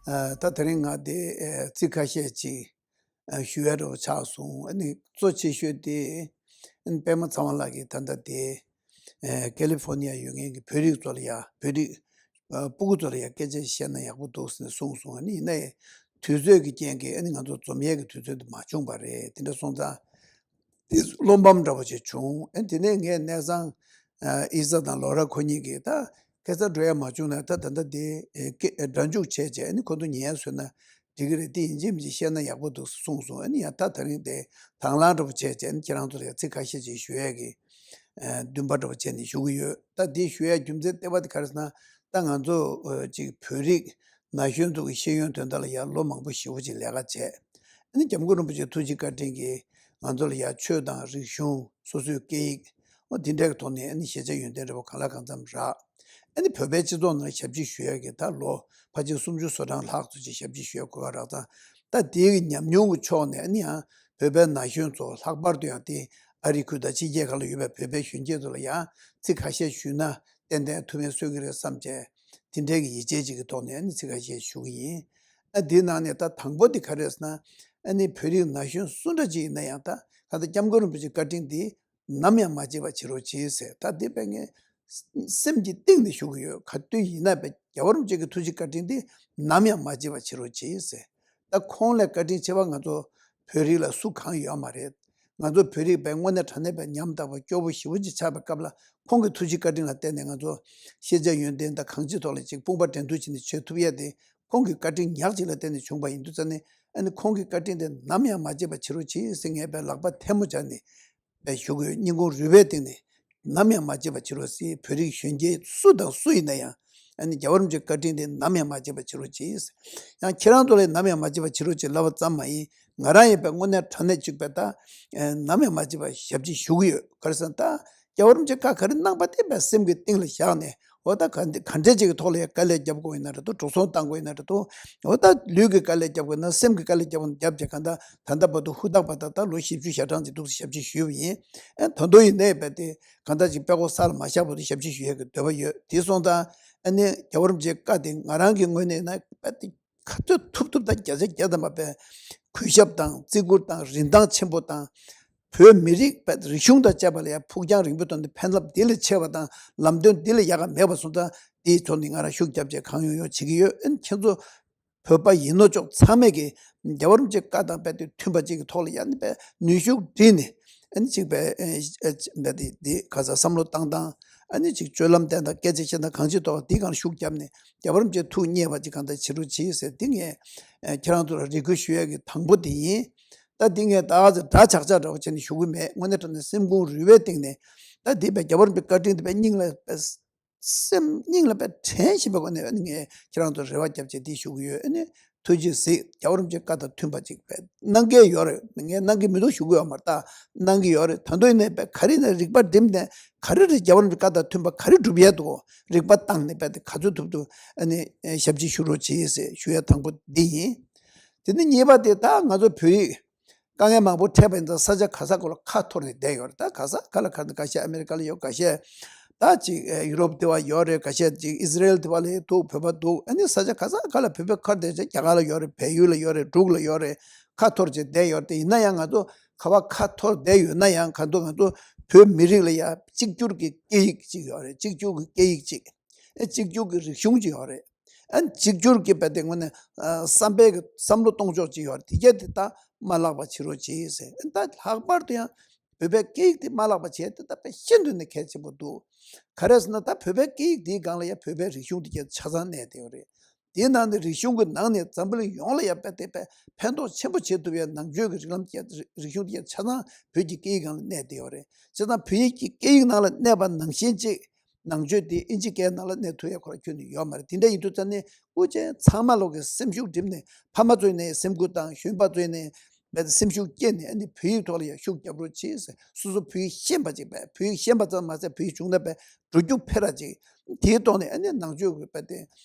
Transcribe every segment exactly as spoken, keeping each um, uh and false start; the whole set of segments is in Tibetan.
ཨ་ད་དེ་རིང་ང་དེ་ཨ་ཚིག་ཁ་ཤས་ཅིག་ཨ་ཞུ་ཡ་འདྲ་བོ་ཆགས་སོང་། ཨ་ནི་གཙོ་ཆེ་ཤོས་དེ་ཨ་ནི་པད་མ་ཚེ་དབང་ལགས་ཀྱིས་ད་ལྟ་དེ་ཨ་ཀེ་ལི་ཧྥོར་ནི་ཡ་ཡོད་མཁན་གྱི་བོད་རིགས་ཚོ་ལ་ཡ་བོད་རིགས་ཨ་སྤུ་གུ་ཚོ་ལ་ཡ་སྐད་ཆ་བཤད་ན་ཡག་པོ་འདུག་ཟེར་ནས་གསུངས་སོང་། ཨ་ནི་ཡིན་ན་ཡང་དུས་ཚོད་ཀྱི་རྐྱེན་གྱིས་ཨ་ནི་ང་ཚོ་འཛོམས་ཡས་ཀྱི་དུས་ཚོད་དེ་མ་བྱུང་བ་རེད། དེ་འདྲ་སོང་ཙང་དེ་བློ་ཕམ་འདྲ་བོ་ཅིག་བྱུང་། ཨ་དེ་ནས་ངས་གནས་ཚང་ཨ་ཨི་ས་དང་ལོ་ར་ཁོ་གཉིས་ཀྱིས་ད་ཁ་སང་འགྲོ་ཡ་མ་བྱུང་ན་ད་ད་ལྟ་དེ་ཨ་སྐད་ཨ་སྒྲ་འཇུག་བྱས་བྱས་ཨ་ནི་ཁོ་ཚོ་ཉན་ཡ་བཟོས་ན་འགྲིག་གི་རེད། དེ་ཡིན་གཅིག་མིན་གཅིག་བཤད་ན་ཡག་པོ་འདུག་གསུངས་སོང་། ཨ་ནི་ཡང་ད་ད་རིང་དེ་དང་བླངས་འདྲ་བོ་བྱས་བྱས་ཨ་ནི་ཁྱེད་རང་ཚོ་ལ་ཡ་ཚིག་ཁ་ཤས་ཅིག་ཞུ་ཡས་ཀྱི་ཨ་འདུན་པ་འདྲ་བོ་བྱས་ནས་ཞུ་གི་ཡོད། ད་དེ་ཞུ་ཡ་རྒྱུ་མཚན་ལྟེ་བ་དེ་ག་རེ་ཟེར་ན། ད་ང་ཚོ་ཨ་ཅིག་བོད་རིགས་ན་གཞོན་ཚོ་གི་ཤེས་ཡོན་དོན་དག་ལ་ཡ་ལོ་མང་པོ་ཞེ་པོ་ཅིག་ལས་ཀ་བྱས། ཨ་ནི་སྐྱབས་མགོན་རིན་པོ་ཆེའི་ཐུགས་རྗེ་བཀའ་དྲིན་གྱིས་ང་ཚོ་ལ་ཡ་ཆོས་དང་རིག་གཞུང་སོ་སོའི་སྐད་ཡིག་འོ་འདི་འདྲའི་ཐོག་ནས་ཨ་ནི་ཤེས་བྱ་ཡོན་ཏན་འདྲ་བོ་གང་ལ་གང་འཚམ་རག། ཨ་ནི་བོད་པའི་སྤྱི་ཚོགས་ནང་ཞབས་ཕྱི་ཞུ་ཡ་གི་ད་ལོ་ཕལ་ཆེར་སུམ་ཅུ་སོ་གྲངས་ལྷག་ཙམ་ཅིག་ཞབས་ཕྱི་ཞུ་ཡ་གོ་སྐབས་རག་ཙང་། ད་དེའི་ཉམས་མྱོང་གི་ཕྱོགས་ནས་ཨ་ནི་ཡང་བོད་པའི་ན་གཞོན་ཚོ་ལྷག་པར་དུ་ཡང་དེ་ཨ་རི་ཁུལ་དང་ཕྱི་རྒྱལ་ཁག་ལ་ཡོད་པའི་བོད་པའི་གཞོན་སྐྱེས་ཚོ་ལ་ཡང་ཚིག་ཁ་ཤས་ཞུས་ན་ཏན་ཏན་ཐུགས་ཕན་གསོས་ཀྱི་རེད་བསམ་བྱས། དེ་འདྲའི་གི་ཡིད་ཆེས་ཅིག་གི་ཐོག་ནས་ཨ་ནི་ཚིག་ཁ་ཤས་ཞུ་གི་ཡིན། ཨ་དེའི་ནང་ནས་ད་དང་པོ་དེ་ག་རེ་རེད་ཟེར་ན། ཨ་ནི་བོད་རིགས་ན་གཞོན་སུ་འདྲ་ཅིག་ཡིན་ན་ཡང་ད་ག་ད་སྐྱབས་མགོན་རིན་པོ་ཆེའི་བཀའ་དྲིན་འདི་ནམ་ཡང་མ་བརྗེད་པ་བྱེད་རོགས་གྱིས་ཟེར། ད་འདི་དཔེ་ངས་སེམས་ཀྱི་གཏིང་ནས་ཞུ་གི་ཡོད། ག་དུས་ཡིན་ན་དཔེ་རྒྱལ་བ་རིན་པོ་ཆེ་གི་ཐུགས་རྗེ་བཀའ་དྲིན་འདི་ནམ་ཡང་མ་བརྗེད་པ་བྱེད་རོགས་གྱིས་ཟེར། ད་ཁོང་ལས་བཀའ་དྲིན་ཆེ་བ་ང་ཚོ་བོད་རིགས་ལ་སུ་གང་ཡོད་མ་རེད། ང་ཚོ་བོད་རིགས་དཔེ་དངོས་གནས་དྲང་གནས་དཔེ་ཉམ་ཐག་པ་སྐྱོ་པོ་ཞེ་པོ་ཅིག་ཆགས་པའི་སྐབས་ལ་ཁོང་གི་ཐུགས་རྗེ་བཀའ་དྲིན་ལ་བརྟེན་ནས་ང་ཚོ་ཤེས་བྱ་ཡོན་ཏན་དང་གང་ཅིའི་ཐོག་ལ་ཅིག་དཔུང་པ་འགྲན་བསྡུར་བྱས་ནས་བྱེད་ཐུབ་ཡས་དེ་ཁོང་གི་བཀའ་དྲིན་ཉག་གཅིག་ལ་བརྟེན་ནས་བྱུང་བ་ཡིན་དུས་ཙང་ནས། ཨ་ནི་ཁོང་གི་བཀའ་དྲིན་དེ་ནམ་ཡང་མ་བརྗེད་པ་བྱེད་རོགས་གྱིས་ཟེར་ངས་དཔེ་ལག་པ་ཐལ་མོ་སྦྱར་ནས་དཔེ་ཞུ་གི་ཡོད། སྙིང་ཁོང་རུས་པའི་གཏིང་ནས་ནམ་ཡང་མ་བརྗེད་པ་བྱེད་རོགས་ཟེར། བོད་རིགས་གཞོན་སྐྱེས་སུ་དང་སུ་ཡིན་ན་ཡང་ཨ་ནི་རྒྱལ་བ་རིན་པོ་ཆེའི་བཀའ་དྲིན་དེ་ནམ་ཡང་མ་བརྗེད་པ་བྱེད་རོགས་གྱིས། ཡང་ཁྱེད་རང་ཚོ་ལ་ནམ་ཡང་མ་བརྗེད་པ་བྱེད་རོགས་གྱིས་ལབ་པ་ཙམ་མ་ཡིན། ང་རང་ཡང་དཔེ་དངོས་གནས་དྲང་གནས་གཅིག་དཔེ་ད་ནམ་ཡང་མ་བརྗེད་པ་ཞབས་ཕྱི་ཞུ་གི་ཡོད། ག་རེ་ཟེར་ན་ད་རྒྱལ་བ་རིན་པོ་ཆེ་བཀའ་ག་རེ་གནང་པ་དེ་དཔེ་སེམས་ཀྱི་གཏིང་ལ་བཞག་ནས། འོ་ད་ག་འདི་ག་འདྲས་ཅིག་གི་ཐོག་ལ་ཡང་དཀའ་ལས་རྒྱབ་དགོས་ཡིན་ན་རེད་དོ། འགྲོ་སོང་བཏང་དགོས་ཡིན་ན་རེད་དོ། འོ་ད་ལུས་ཀྱི་དཀའ་ལས་རྒྱབ་དགོས་ན་སེམས་ཀྱི་དཀའ་ལས་རྒྱབ་དགོས་ན་རྒྱབ་བྱས་གང་ལྟར་ད་ལྟ་བར་དུ་ཧུར་ཐག་པ་ད་ལྟ་ལོ་བཞི་བཅུ་ཞེ་གྲངས་ཅིག་འདུག་སེ་ཞབས་ཕྱི་ཞུས་པ་ཡིན། ཨ་ད་དུང་ཡིན་ནའི་རྦད་དེ་གང་ལྟར་ཅིག་དཔྲལ་ཀོ་ས་ལ་མ་བཞག་བར་དུ་ཞབས་ཕྱི་ཞུ་ཡས་ཀྱི་འདོད་པ་ཡོད། དེ་སོང་ཙང་ཨ་ནི་རྒྱལ་བ་རིན་པོ་ཆེའི་བཀའ་དེ་ང་རང་གི་ངོས་ནས་ན་རྦད་དེ་ག་ཚོད་ཐུབ་ཐུབ་དང་བརྒྱ་ཆ་བརྒྱ་ཐམ་པ་དཔེ་གུས་ཞབས་དང་བརྩི་བཀུར་དང་རིན་ཐང་ཆེན་པོ་དང་། བོད་མི་རིགས་པའི་རིག་གཞུང་དང་བཅས་པ་ལ་ཡང་ཕུགས་རྒྱང་རིང་པོའི་ཐོག་ནས་ཕན་རླབས་འདི་ལས་ཆེ་བ་དང་ལམ་སྟོན་འདི་ལས་ཡག་ག་མེད་པ་སོང་ཙང་དེའི་ཐོག་ནས་ང་རང་ཤུགས་རྒྱབ་བྱས་གང་ཡོང་ཡོང་བྱེད་ཀྱི་ཡོད། ཨ་ནི་ཁྱེད་ཚོ་བོད་པ་ཡིན་ནོ་ཅོག་ཚང་མས་ཀྱི་རྒྱལ་བ་རིན་པོ་ཆེའི་བཀའ་དང་རྦད་དེ་མཐུན་པ་ཅིག་གི་ཐོག་ལ་ཡང་ནི་དཔེ་ནུས་ཤུགས་བསྒྲིལ་ནས་ཨ་ནི་ཅིག་དཔེ་རྦད་དེ་འདི་ག་ས་བསམ་བློ་བཏང་སྟངས་ཨ་ནི་ཅིག་སྤྱོད་ལམ་བསྟེན་སྟངས་སྐད་ཆ་བཤད་སྟངས་གང་ཅིའི་ཐོག་འདི་གང་ལ་ཤུགས་བརྒྱབ་ནས་རྒྱལ་བ་རིན་པོ་ཆེའི་ཐུགས་མཉེས་པ་ཅིག་གང་ལྟར་བྱེད་རོགས་གྱིས་ཟེར་འདི་ངས་ཁྱེད་རང་ཚོ་ལ་རེ་སྐུལ་ཞུ་ཡས་ཀྱི་དང་པོ་དེ་ཡིན། ད་འདི་ངས་ད་ག་ཚོད་འདྲ་ཆགས་ཆགས་འདྲ་བོ་བྱས་ནས་ཞུ་གི་མེད། དངོས་གནས་དྲང་གནས་སེམས་ཁོང་རུས་པའི་གཏིང་ནས་ད་འདི་དཔེ་རྒྱལ་བ་རིན་པོ་ཆེའི་བཀའ་དྲིན་འདི་དཔེ་སྙིང་ལ་དཔེ་སེམས་སྙིང་ལ་དཔེ་དྲན་བཞིན་པའི་སྒོ་ནས་ཨ་ནི་ངས་ཁྱེད་རང་ཚོར་རེ་བ་བརྒྱབ་བྱས་འདི་ཞུ་གི་ཡོད། ཨ་ནི་ཐུགས་རྗེས་གཟིགས། རྒྱལ་བ་རིན་པོ་ཆེའི་བཀའ་དང་མཐུན་པ་ཅིག་དཔེ་གནང་གི་ཡོད་རེད། ངས་གནང་གི་མི་འདུག་ཞུ་གི་ཡོད་མ་རེད། ད་གནང་གི་ཡོད་རེད། ད་དུང་ཡིན་ནའི་དཔེ་ག་རེ་ཡིན་ན་རིག་པ་བསྒྲིམས་ནས་ག་རེ་རེད། རྒྱལ་བ་རིན་པོ་ཆེའི་བཀའ་དང་མཐུན་པ་ག་རེ་སྒྲུབ་ཡས་འདུག་རིག་པ་བཏང་ནས་དཔེ་དེ་ག་ཚོད་ཐུབ་ཐུབ་ཨ་ནི་ཞབས་ཕྱི་ཞུ་རོགས་གྱིས་ཟེར་ཞུ་ཡས་དང་པོ་འདི་ཡིན། དེ་ནས་གཉིས་པ་དེ་ད་ང་ཚོ་བོད་ཡིག་དཀའ་ངལ་མང་པོ་འཕྲད་པ་ཡིན་ཙང་ས་ཆ་ག་ས་ག་ལ་ཁ་འཐོར་ནས་བསྡད་ཡོད་རེད། ད་ག་ས་ག་ལ་ཁ་འཐོར། ཁ་ཤས་ཨ་མེ་རི་ཀ་ལ་ཡོད། ཁ་ཤས་ད་ཅིག་ཡུ་རོབ་དེ་བ་ཡོད་རེད། ཁ་ཤས་ཅིག་ཨི་ཟི་རེལ་དེ་བ་ལ་འདུག་བོད་པ་འདུག་ཨ་ནི་ས་ཆ་ག་ས་ག་ལ་བོད་པའི་ཁ་བརྡ་བྱས། རྒྱ་གར་ལ་ཡོད་རེད། བལ་ཡུལ་ལ་ཡོད་རེད། འབྲུག་ལ་ཡོད་རེད། ཁ་འཐོར་བྱས་བསྡད་ཡོད་རེད། དེ་ཡིན་ན་ཡང་ང་ཚོ་ག་བ་ཁ་འཐོར་བསྡད་ཡོད་ན་ཡང་ག་འདུག་ང་ཚོ་བོད་མི་རིགས་ལ་ཡ་གཅིག་གྱུར་གྱི་སྐད་ཡིག་ཅིག་ཡོད་རེད། གཅིག་གྱུར་གྱི་སྐད་ཡིག་ཅིག་ཨ་གཅིག་གྱུར་གྱི་རིག་གཞུང་ཅིག་ཡོད་རེད། ཨ་གཅིག་གྱུར་གྱི་རྦད་དེ་དངོས་གནས་ཨ་བསམ་པའི་གི་བསམ་བློ་གཏོང་ཕྱོགས་ཅིག་ཡོད་རེད། དེ་གྱད་དེ་ད་མ་བརླག་པ་བྱེད་རོགས་གྱིས་ཟེར། ཨ་ད་ལྷག་པར་དུ་ཡང་བོད་པའི་སྐད་ཡིག་དེ་མ་བརླག་པ་བྱས་དེ་ད་དཔེ་ཤིན་ཏུ་ནས་གལ་ཆེན་པོ་འདུག་ག་རེ་ཟེར་ན་ད་བོད་པའི་སྐད་ཡིག་དེའི་སྒང་ལ་ཡང་བོད་པའི་རིག་གཞུང་དེ་གྱད་ཆ་ཚང་གནས་བསྡད་ཡོད་རེད། དེའི་ནང་ནས་རིག་གཞུང་གི་ནང་ནས་འཛམ་བུ་གླིང་ཡོངས་ལ་ཡང་དཔེ་དེ་དཔེ་ཕན་ཐོགས་ཆེན་པོ་བྱེད་ཐུབ་པའི་ནང་ཆོས་ཀྱི་རིགས་ལམ་དེ་གྱད་རིག་གཞུང་དེ་གྱད་ཆ་ཚང་བོད་ཀྱི་སྐད་ཡིག་སྒང་ལ་གནས་བསྡད་ཡོད་རེད། བྱས་ཙང་བོད་ཡིག་གི་སྐད་ཡིག་ནང་ལ་གནས་པ་ནང་བཞིན་ཅིག་ནང་ཆོས་དེ་ཨིན་ཇི་སྐད་ནང་ལ་གནས་ཐུབ་ཡ་ཁོ་རང་ཁྱོན་ནས་ཡོད་མ་རེད། དེ་འདྲ་ཡིན་དུས་ཙང་ནས་དབུ་ཅན་ཚང་མ་ལོག་གི་སེམས་ཤུགས་བསྒྲིམས་ནས་ཕ་མ་ཚོ་ནས་སེམས་ཁུར་དང་གཞོན་པ་ཚོ་ནས་སེམས་ཤུགས་བསྐྱེད་ནས་ཨ་ནི་བོད་ཡིག་ཐོག་ལ་ཡང་ཤུགས་རྒྱབ་རོགས་གྱིས། སོ་སོ་བོད་ཡིག་ཤེས་པ་ཅིག་བོད་ཡིག་ཤེས་པ་ཙམ་མ་ཟད་བོད་ཡིག་བྱུང་ན་འགྲོ་རྒྱུ་ཕེ་ར་ཅིག་དེའི་ཐོག་ནས་ཨ་ནི་ནང་ཆོས་ཀྱི་དཔེ་དེ་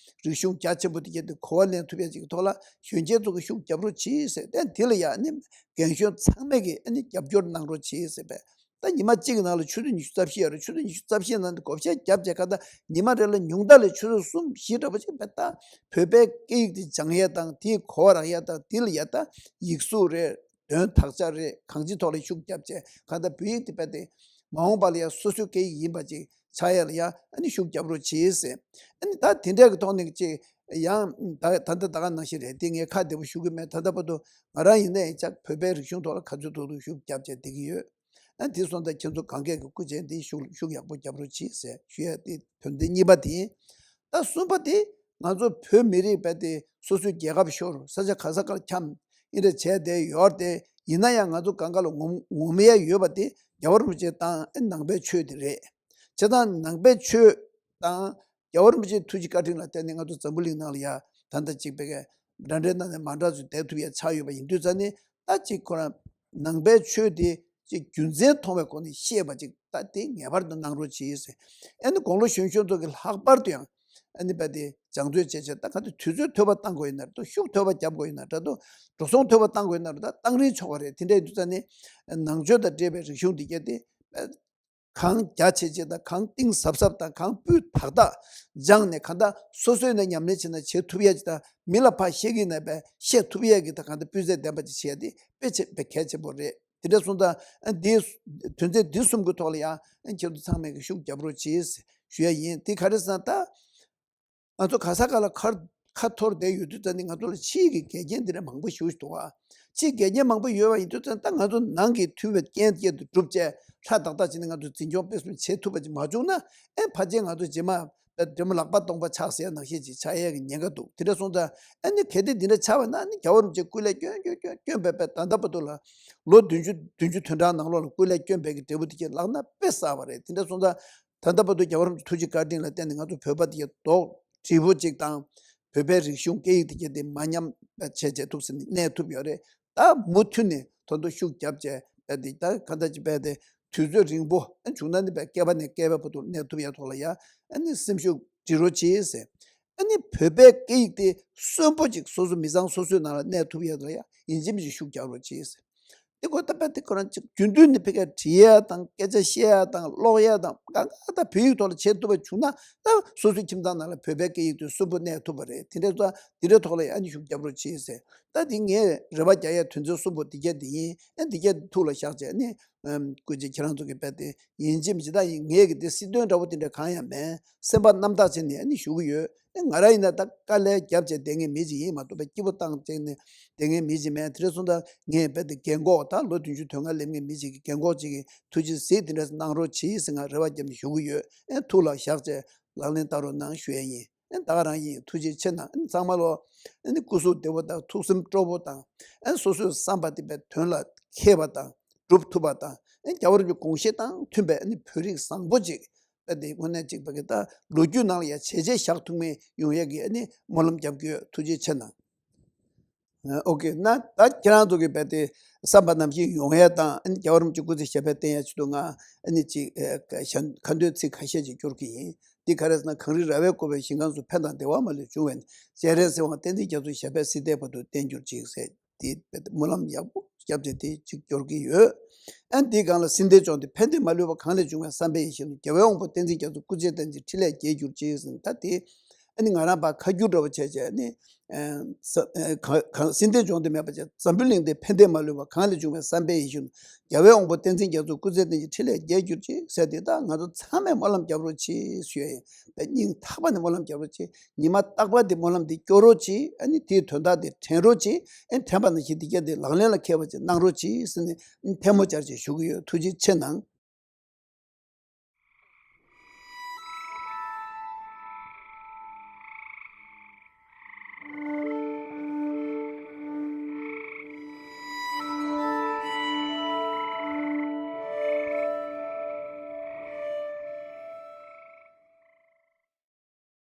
རིག་གཞུང་རྒྱ་ཆེན་པོ་དེ་གྱད་དེ་གོ་བ་ལེན་ཐུབ་ཡ་ཅིག་གི་ཐོག་ལ་གཞོན་སྐྱེས་ཚོ་གི་ཤུགས་རྒྱབ་རོགས་གྱིས་ཟེར། དེ་དེ་ལ་ཡང་ཨ་ནི་རྒན་གཞོན་ཚང་མས་ཀྱི་ཨ་ནི་རྒྱབ་སྐྱོར་གནང་རོགས་གྱིས་ཟེར་བས། ད་ཉི་མ་གཅིག་གི་ནང་ལ་ཆུ་ཚོད་ཉི་ཤུ་རྩ་བཞི་ཡོད་རེད། ཆུ་ཚོད་ཉི་ཤུ་རྩ་བཞི་ནང་དུ་བགོ་བཤའ་བརྒྱབ་བྱས་ག་ད་ཉི་མ་རེ་ལ་ཉུང་མཐའ་ལ་ཆུ་ཚོད་གསུམ་བཞི་འདྲ་པོ་ཅིག་བས་ད་བོད་པའི་སྐད་ཡིག་དེ་སྦྱང་ཡས་དང་དེའི་གོ་བ་རག་ཡས་དང་དེ་ལ་ཡ་ད་ཡིག་གཟུགས་རེད། དོན་དག་ཆ་རེད། གང་ཅིའི་ཐོག་ལ་ཤུགས་བརྒྱབ་བྱས་གང་ལྟར་བོད་ཡིག་དེ་རྦད་དེ་མ་འོངས་པ་ལ་ཡང་སོ་སོའི་སྐད་ཡིག་ཡིན་པ་ཅིག་ཆགས་ཡ་ལ་ཡང་ཨ་ནི་ཤུགས་རྒྱབ་རོགས་གྱིས་ཟེར། ཨ་ནི་ད་དེ་འདྲ་གི་ཐོག་ནས་ཅིག་ཡང་ད་ད་ལྟ་ད་ག་ནང་བཞིན་རེད་དེ་ངས་ཁ་བདེ་པོ་ཞུ་གི་མེད། ད་ལྟ་བར་དུ་ང་རང་ཡིན་ན་ཡང་ཅག་བོད་པའི་རིག་གཞུང་ཐོག་ལ་ག་ཚོད་ཐུབ་ཐུབ་ཤུགས་རྒྱབ་བྱས་བསྡད་ཀྱི་ཡོད། ཨ་དེ་སོང་ཙང་ཁྱེད་ཚོ་གང་གས་ཀྱི་སྐུ་མཁྱེན་དེ་ཤུགས་ཤུགས་ཡག་པོ་རྒྱབ་རོགས་གྱིས་ཟེར་ཞུ་ཡ་དེ་དོན་ཚན་གཉིས་པ་དེ་ཡིན། ད་གསུམ་པ་དེ་ང་ཚོ་བོད་མི་རིགས་རྦད་དེ་སོ་སོའི་རྒྱལ་ཁབ་ཤོར། ས་ཆ་ག་ས་གར་འཁྱམས་ཨིན་རེ་བྱས་བསྡད་ཡོད་རེད་དེ། ཡིན་ན་ཡང་ང་ཚོ་གང་ག་ལ་ངོམ་ངོམ་ཡ་ཡོད་པ་དེ་རྒྱལ་བ་རིན་པོ་ཆེ་དང་ཨེ་ནང་པའི་ཆོས་དེ་རེད། བྱས་ཙང་ནང་པའི་ཆོས་དང་རྒྱལ་བ་རིན་པོ་ཆེའི་ཐུགས་རྗེ་བཀའ་དྲིན་ལ་བརྟེན་ནས་ང་ཚོ་འཛམ་བུ་གླིང་ནང་ལ་ཡ་ད་ལྟ་གཅིག་པའི་ག་འདྲ་འདྲའི་ནང་ནས་མ་འདྲ་ཚོད་བསྡད་ཐུབ་ཡ་ཆགས་ཡོད་པ་ཡིན་དུས་ཙང་ནི་ད་གཅིག་ཁོ་རང་ནང་པའི་ཆོས་དེ་གཅིག་རྒྱུ་མཚན་མཐོང་བའི་སྒོ་ནས་ཤེས་པ་ཅིག་ད་དེ་ངེས་པར་དུ་གནང་རོགས་གྱིས་ཟེར། ཨ་ནི་དགུང་ལོ་གཞོན་གཞོན་ཚོ་གི་ལྷག་པར་དུ་ཡང་ཨ་ནི་རྦད་དེ་སྦྱང་བརྩོན་བྱས་བྱས་ད་ག་དུས་དུས་ཚོད་ཐུབ་པ་བཏང་དགོས་ཡིན་ན་རེད་དོ། ཤུགས་ཐུབ་པ་རྒྱབ་དགོས་ཡིན་ན་རེད་དོ། འགྲོ་སོང་ཐུབ་པ་བཏང་དགོས་ཡིན་ན་རེད། ད་བཏང་རིན་ཆོག་པ་རེད། དེ་འདྲ་ཡིན་དུས་ཙང་ནི་ནང་ཆོས་དང་འབྲེལ་བའི་རིག་གཞུང་འདི་གས་དེ་གང་རྒྱ་ཆེ་ཆེ་དང་གང་གཏིང་ཟབ་ཟབ་དང་གང་སྤུས་དག་དག་སྦྱངས་ནས་གང་ལྟར་སོ་སོས་ནས་ཉམས་ལེན་བྱས་ན་བྱེད་ཐུབ་ཡ་ཅིག་དང་མི་ལ་ཕར་བཤད་ཀྱི་ཡིན་ན་བས་བཤད་ཐུབ་ཡ་གི་ད་གང་ལྟར་སྤུས་ཚད་ལྡན་པ་ཅིག་བྱེད་ཡ་དེ་དཔེ་ཆེ་དཔེ་གལ་ཆེན་པོ་རེད། དེ་འདྲ་སོང་ཙང་ཨ་འདིའི་དོན་ཚན་འདི་གསུམ་གྱི་ཐོག་ལ་ཡང་ཁྱེད་ཚོ་ཚང་མས་ཀྱི་ཤུགས་རྒྱབ་རོགས་གྱིས་ཞུ་ཡ་ཡིན། དེ་ག་རེ་ཟེར་ན་ད་ང་ཚོ་ག་ས་ག་ལ་ཁར་ཁ་འཐོར་བསྡད་ཡོད་དུས་ད་ནི་ང་ཚོ་ལ་ཕྱིའི་གི་འགལ་རྐྱེན་འདི་འདྲ་མང་པོ་ཞིག་འདུག་ཨ། ཕྱིའི་འགལ་རྐྱེན་མང་པོ་ཡོད་པ་ཡིན་དུས་ད་ལྟ་ང་ཚོ་ནང་གི་མཐུན་པའི་རྐྱེན་སྐྱེད་དུ་གྲུབ་བྱས་ལྷ་དག་དག་བྱས་ནས་ང་ཚོ་འཛིན་སྐྱོང་སྤེལ་གསུམ་བྱེད་ཐུབ་པ་ཅིག་མ་བྱུང་ན་ཨེ་ཕལ་ཆེར་ང་ཚོ་རྗེས་མ་སྒྲོལ་མ་ལག་པ་སྟོང་པ་ཆགས་ཟེར་ཡ་ནང་བཞིན་ཅིག་ཆགས་ཡས་ཀྱི་ཉེན་ཁ་འདུག་དེ་འདྲ་སོང་ཙང་ཨ་ནི་གལ་ཏེ་འདི་འདྲ་ཆགས་པ་ན་ཨ་ནི་རྒྱལ་བ་རིན་པོ་ཆེ་སྐུ་ལས་བསྐྱོན་བསྐྱོན་བསྐྱོན་བསྐྱོན་པའི་པའི་ད་ལྟ་བར་དུ་ལ་ལོ་བདུན་ཅུ་བདུན་ཅུ་དོན་གྲངས་ནང་ལོགས་ལ་སྐུ་ལས་བསྐྱོན་པའི་གི་འབྲས་བུ་དེ་གྱད་ལག་ན་དཔེ་བསགས་པ་རེད། དེ་འདྲ་སོང་ཙང་ད་ལྟ་བར་དུ་རྒྱལ་བ་རིན་པོ་ཆེ་ཐུགས་རྗེ་བཀའ་དྲིན་ལ་བརྟེན་ནས་ང་ཚོ་བོད་པ་དེ་གྱད་རྡོག་བྲིས་པོ་གཅིག་དང་བོད་པའི་རིག་གཞུང་སྐད་ཡིག་དེ་གྱད་དེ་མ་ཉམས་པ་བྱས་བྱས་ཐུགས་སེམས་ནས་གནས་ཐུབ་ཡོད་རེད། ད་མུ་མཐུད་ནས་ད་དུང་ཤུགས་རྒྱབ་བྱས་བྱས་ཏེ་ད་ག་འདྲ་ཅིག་བྱས་ཏེ་དུས་ཚོད་རིང་པོ་བྱུང་ན་ནི་བྱས་བསྐལ་པ་ནས་བསྐལ་པའི་བར་དུ་གནས་ཐུབ་ཡ་ཐོག་ལ་ཡ་ཨ་ནི་སེམས་ཤུགས་སྒྲིལ་རོགས་གྱིས་ཟེར། ཨ་ནི་བོད་པའི་སྐད་ཡིག་དེ་གསོན་པོ་ཅིག་སོ་སོ་མི་ཚང་སོ་སོའི་ནང་ལ་གནས་ཐུབ་ཡ་ལ་ཡ་ཡིན་གཅིག་མིན་གཅིག་ཤུགས་རྒྱག་རོགས་གྱིས་ཟེར། དེ་ཁོ་ད་བྱས་ཏེ་ཁོ་རང་ཅིག་རྒྱུན་དུ་ནི་ཕ་གིར་བྲིས་ཡ་དང་སྐད་ཆ་བཤད་ཡ་དང་ཀློག་ཡ་དང་གང་ག་ད་བོད་ཡིག་ཐོག་ལ་བྱེད་ཐུབ་པ་བྱུང་ན་ད་སོ་སོའི་ཁྱིམ་ཚང་ནང་ལ་བོད་པའི་སྐད་ཡིག་དེ་གསོན་པོ་གནས་ཐུབ་པ་རེད། དེ་འདྲ་ཚོ་དེ་འདྲའི་ཐོག་ལ་ཡ་ཨ་ནི་ཤུགས་རྒྱབ་རོགས་གྱིས་ཟེར། ད་དེ་ངས་རེ་བ་རྒྱག་ཡ་དོན་ཚན་གསུམ་པོ་འདི་གྱད་དེ་ཡིན། ཨ་འདི་གྱད་ཐུགས་ལ་བཞག་བྱས་ནི་ཨམ་སྐུ་མཁྱེན་ཁྱེད་རང་ཚོ་གི་བྱས་ཏེ་ཡིན་གཅིག་མིན་གཅིག་ད་ཡིན་ངས་གི་དེ་སྲིད་དོན་འདྲ་བོ་དེ་འདྲ་གང་ཡང་མེད། སེམས་པ་རྣམ་དག་བྱས་ནས་ཨ་ནི་ཞུ་གི་ཡོད། ཨ་ང་རང་ཡིན་ན་ད་དཀའ་ལས་བརྒྱབ་བྱས་བསྡད་མཁན་མི་ཅིག་ཡིན་མ་གཏོགས་པའི་སྐྱིད་པོ་བཏང་བྱས་ནས་བསྡད་མཁན་མི་ཅིག་མེད། དེ་འདྲ་སོང་ཙང་ངས་བྱས་ཏེ་རྒན་གོག་ད་ལོ་བདུན་ཅུ་དོན་ལྔ་སླེབས་མཁན་མི་ཅིག་གི་རྒན་གོག་ཅིག་གི་ཐུགས་རྗེ་གཟིགས་དེ་འདྲ་གནང་རོགས་གྱིས་ཟེར་ང་རེ་བ་བརྒྱབ་ནས་ཞུ་གི་ཡོད། ཨ་ཐུགས་ལ་བཞག་བྱས་ལག་ལེན་བསྟར་རོགས་གནང་ཞུ་ཡ་ཡིན། ཨ་ད་ག་རང་ཡིན། ཐུགས་རྗེ་ཆེ་གནང་། ཨ་ཚང་མ་ལོ་ཨ་ནི་སྐུ་གཟུགས་བདེ་པོ་དང་ཐུགས་སེམས་སྤྲོ་པོ་དང་ཨ་སོ་སོའི་བསམ་པ་དེ་བས་དོན་ལ་འཁེལ་བ་དང་སྒྲུབ་ཐུབ་པ་དང་ཨ་རྒྱལ་བ་རིན་པོ་ཆེའི་དགོངས་བཞེད་དང་མཐུན་པའི་ཨ་ནི་བོད་རིགས་བཟང་པོ་ཅིག་ཨ་དེ་དངོས་གནས་ཅིག་བྱས་ཀྱི་ད་ལོ་རྒྱུས་ནང་ལ་ཡ་བྱས་རྗེས་བཞག་ཐུབ་མཁན་ཡོང་ཡ་གི་ཨ་ནི་སྨོན་ལམ་རྒྱབ་ཀྱི་ཡོད། ཐུགས་རྗེ་ཆེ་གནང་། ཨོ་ཀེ། ན་ད་ཁྱེད་རང་ཚོ་གི་བྱས་ཏེ་བསམ་པ་ནང་བཞིན་ཡོང་ཡ་དང་ཨ་ནི་རྒྱལ་བ་རིན་པོ་ཆེ་སྐུ་ཚེ་ཞབས་པད་བརྟན་ཡ་ཆེད་དུ་ང་ཨ་ནི་ཅིག་ཨ་ཁ་ཁ་འདོན་ཚིག་ཁ་ཤས་ཅིག་སྐྱོར་གྱི་ཡིན། འདི་ག་རེ་ཟེར་ན། གངས་རི་ར་བས་བསྐོར་བའི་ཞིང་ཁམས་སུ། ཕན་དང་བདེ་བ་མ་ལུས་འབྱུང་བའི་གནས། སྤྱན་རས་གཟིགས་དབང་བསྟན་འཛིན་རྒྱ་མཚོ། ཞབས་པད་སྲིད་མཐའི་བར་དུ་བརྟན་གྱུར་ཅིག་ཟེར། དེ་སྨོན་ལམ་ཡག་པོ་བརྒྱབ་སྟེ་དེ་གཅིག་སྐྱོར་གྱི་ཡོད། ཨ་འདིའི་སྒང་ལ་སྲིད་མཐའི་ལྗོངས་འདི་ཕན་བདེ་མ་ལུས་པ་གང་ལས་འབྱུང་བའི་བསམ་པའི་ཡིད་བཞིན་དུ། རྒྱལ་བའི་དབང་པོ་བསྟན་འཛིན་རྒྱ་མཚོ་སྐུ་ཚེ་བརྟན་ཅིང་འཕྲིན་ལས་རྒྱས་གྱུར་ཅིག་ཟེར་ནས་ད་དེ་ཨ་ནི་ང་རང་ཕར་ཁ་བསྒྱུར་འདྲ་བོ་བྱས་བྱས་ནི་ཨ་ས་ཨ་ག་ག་སྲིད་མཐའི་ལྗོངས་འདི་མེད་པ་བྱས། འཛམ་བུ་གླིང་འདི་ཕན་བདེ་མ་ལུས་པ་གང་ལས་འབྱུང་བའི་བསམ་པའི་ཡིད་བཞིན་དུ། རྒྱལ་བའི་དབང་པོ་བསྟན་འཛིན་རྒྱ་མཚོ་སྐུ་ཚེ་བརྟན་ཅིང་འཕྲིན་ལས་རྒྱས་གྱུར་ཅིག་ཟེར་དེ་ད་ང་ཚོ་ཚང་མས་སྨོན་ལམ་རྒྱབ་རོགས་གྱིས་ཞུ་ཡ་ཡིན། སྙིང་ཐག་པ་ནས་སྨོན་ལམ་རྒྱབ་རོགས་གྱིས། ཉི་མ་རྟག་པར་དེ་སྨོན་ལམ་དེ་སྐྱོར་རོགས་གྱིས། ཨ་ནི་དེའི་དོན་དག་དེ་དྲན་རོགས་གྱིས། ཨ་ནི་དྲན་པ་ནང་བཞིན་དེ་གྱད་དེ་ལག་ལེན་ལ་འཁེལ་བ་ཅིག་གནང་རོགས་གྱིས་ཟེར་ནས་ཨ་ནི་ཐལ་མོ་སྦྱར་བྱས་ཞུ་གི་ཡོད། ཐུགས་རྗེ་ཆེ་གནང་།